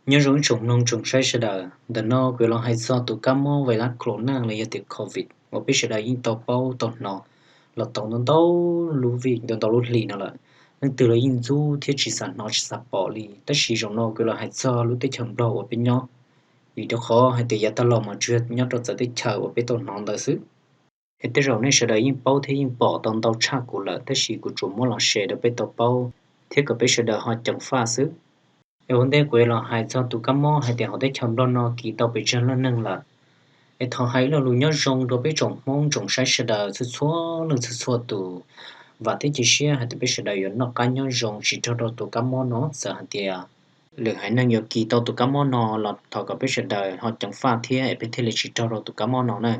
Nyob zoo ib tsoom mloog tsoom saib sawv daws, ntawm no kuv yuav los hais txog tus kab mob vais lav corona los yog tias covid uas peb sawv daws yeej tau paub tau hnov los tau ntau ntau lub vij ntau ntau lub hlis no lawm. Leej twg los yeej ntxub thiab tsis xav hnov tsis xav pom li, tab sis zaum no kuv yuav los hais txog lub teb chaws Nplog uas peb nyob, vim rau qhov hais tias yav tag los mas tsuas yog nyob rau txawv teb chaws uas peb tau hnov ntawd xwb. Es tej zaum nej sawv daws yeej paub thiab yeej pom tau ntau tshaj kuv lawm, tab sis kuv tsuas muab los share rau peb tau paub thiab kom peb sawv daws ho ceev faj xwb. Es ua ntej kuv yuav los hais txog tus kab mob hais tias hauv teb chaws Nplog no kis tau pes tsawg leej neeg lawm. Es thov hais ib lo lus nyob zoo rau peb tsoom Hmoob tsoom saib sawv daws txhua txhua leej txhua txhua tus. Vam thiab cia siab hais tias peb sawv daws yuav noj qab nyob zoo tsis raug rau tus kab mob no. Txawm hais tias lwm haiv neeg yuav kis tau tus kab mob no los thov kom peb sawv daws ho ceev faj thiab es peb thiaj li tsis raug rau tus kab mob no na.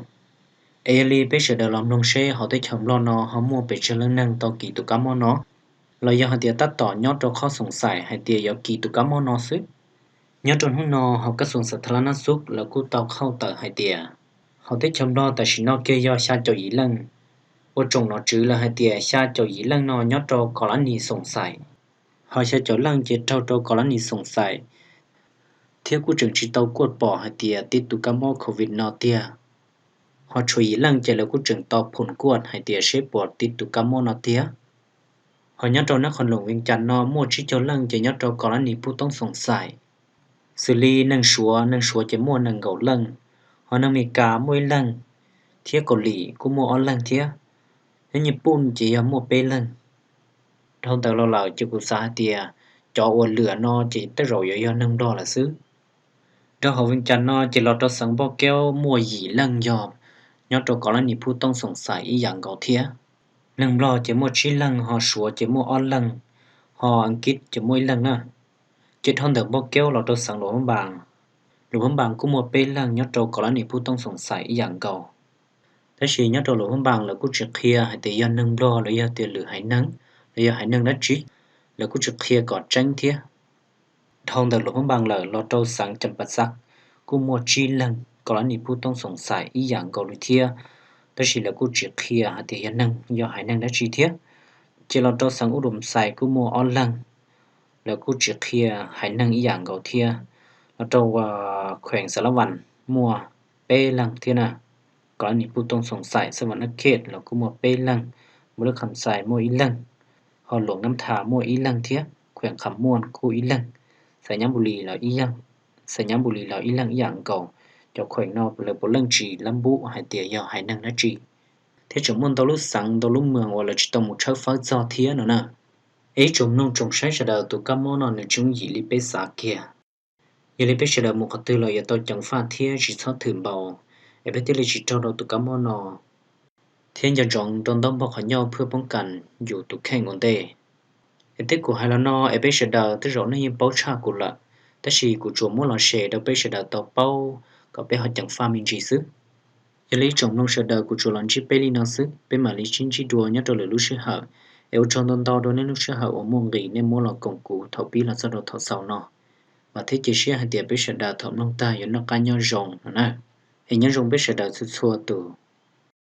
Es yog li peb sawv daws los mloog seb hauv teb chaws Nplog no ho muaj pes tsawg leej neeg tau kis tus kab mob no, los yog hais tias tab tom nyob rau qhov xoom xaim hais tias yuav kis tus kab mob no xwb. Nyob rau hnub no hauv kab xoom xav tha lab nab xub lawv kuj tau qhauj tawm hais tias hauv teb chaws Nplog tam sim no kiag yog xya caum yim leej. Ua tsoom nom tswv lawv hais tias xya caum yim leej no nyob rau kos lab nis xoom xaim, ho xya caum leej ces raug rau kos lab nis xoom xaim thiab kuj tseem tsis tau kuaj pom hais tias tib tus kab mob covid no tiag. Ho tshuav yim leej ces lawv kuj tseem tau phum kuaj hais tias seb puas tib tus kab mob no tiag. Ho nyob rau nab qhov loom Vees Cas no muaj tsib caug leej ces nyob rau kos lab nis Phuj Toob xoom xaim, xws li neeg Suav, neeg Suav ces muaj nees nkaum leej, ho neeg Mes Kas muaj ib leeg, thiab Kaus Lim kuj muaj ob leeg thiab. Nyob Nyij Pooj ces yog muaj peb leeg. Dhau ntawd los lawm ces kuv xav hais tias cov uas lwam no ces tej zaum yuav yog neeg Nplog lawm xwb. Rau hauv Vees Cas no ces los rau xeev Npauj Kaub muaj yim leej yog nyob rau kos lab nis Phuj Toob xoom xaim ib yam nkaus thiab. Neeg Nplog ces muaj tsib leeg, ho Suav ces muaj ob leeg, ho Askiv ces muaj ib leeg na. Ces dhau ntawm Npauj Kaub los rau xeev Luam Phab Npas, Luam Phab Npas kuj muaj peb leeg nyob rau kos lab nis Phuj Toob xoom xaim ib yam nkaus. Tab sis nyob rau Luam Phab Npas lawv kuj tsis qhia hais tias yog neeg Nplog los yog tias lwm haiv neeg, los yog haiv neeg dab tsi, lawv kuj tsis qhia kom tseeb thiab. Dhau ntawm Luam Phab Npas lawm los rau xeev Cas Pas Xaj kuj muaj tsib leeg kos lab nis Phuj Toob xoom xaim ib yam nkaus li thiab, tab sis lawv kuj tsis qhia hais tias yog neeg, yog haiv neeg dab tsi thiab. Ces los rau xeev Ub Dum Xais kuj muaj ob leeg, lawv kuj tsis qhia haiv neeg ib yam nkaus thiab. Los rau khueem Xas Las Vas muaj peb leeg thiab na. Kos lab nis Phuj Toob xoom xaim Xas Vas Nab Khej los kuj muaj peb leeg, Npauj Lwj Kham Xais muaj ib leeg, ho Luam Nkab Thas muaj ib leeg thiab, khueem Kham Muaj kuj ib leeg, Xais Nyab Npus Lis los ib leeg, Xais Nyab Npus Lis los ib leeg ib yam nkaus. Cov khueem no lawv puav leej tsis lab npub hais tias yog haiv neeg dab tsi, thiab tseem muaj ntau lub xeev ntau lub moos uas lawv tsis tau mus tshawb fawb txog thiab no na. Es ib tsoom mloog tsoom saib sawv daws, tus kab mob no nws tsis yooj yim li peb xav kiag. Yog li peb sawv daws mus qhov twg los yuav tau ceev faj thiab tsis txhob thwm npaum, es peb thiaj li tsis raug rau tus kab mob no, thiab nco ntsoov rau ntaub npog qhov ncauj phwj poob kas yus tus kheej ua ntej. Es tej kuv hais los no es peb sawv daws tej zaum nej yeej paub tshaj kuv lawm, tab sis kuv tsuas muab los share rau peb sawv daws tau paub kom peb ho ceev faj me ntsis xwb. Yog li ib tsoom mloog sawv daws, kuv tsuas los ntsib peb li no xwb, peb mam li sib ntsib dua nyob rau lwm lub sij hawm. Es ua tsaug ntau ntau rau nej lub sij hawm uas muaj nqis nej muab los koom kuv thaum pib los txog rau thaum xaus no. Vam thiab cia siab hais tias peb sawv daws thaum mloog tag yuav noj qab nyob zoo no na. Es nyob zoo peb sawv daws txhua txhua tus.